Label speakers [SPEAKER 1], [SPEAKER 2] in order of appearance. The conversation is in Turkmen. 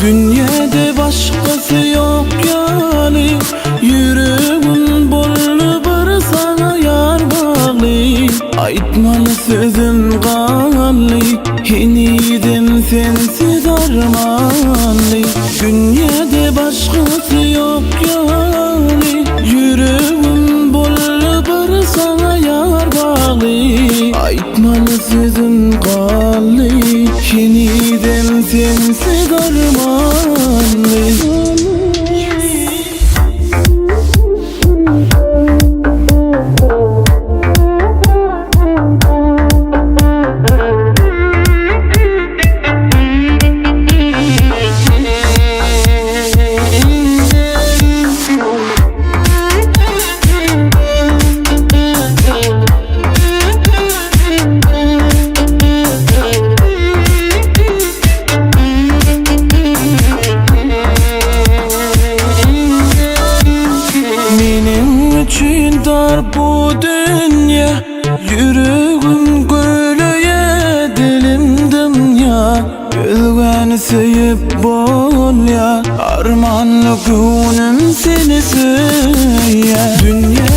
[SPEAKER 1] Dünýede başgasy ýok ýaly Ýüregim boldy bir saňa ýar bagly Aýtmaly sözüm galdy Henizem sensiz armanly Dünýede başgasy ýok ýaly Ýüregim boldy bir saňa ýar bagly Aýtmaly sözüm galdy Henizem sensiz armanly. Meniň üçin dar bu dünýe Ýüregim gülýä dilim dymýa Özgäni söýüp bolýa Armanly göwnüm seni söýýä Dünýe.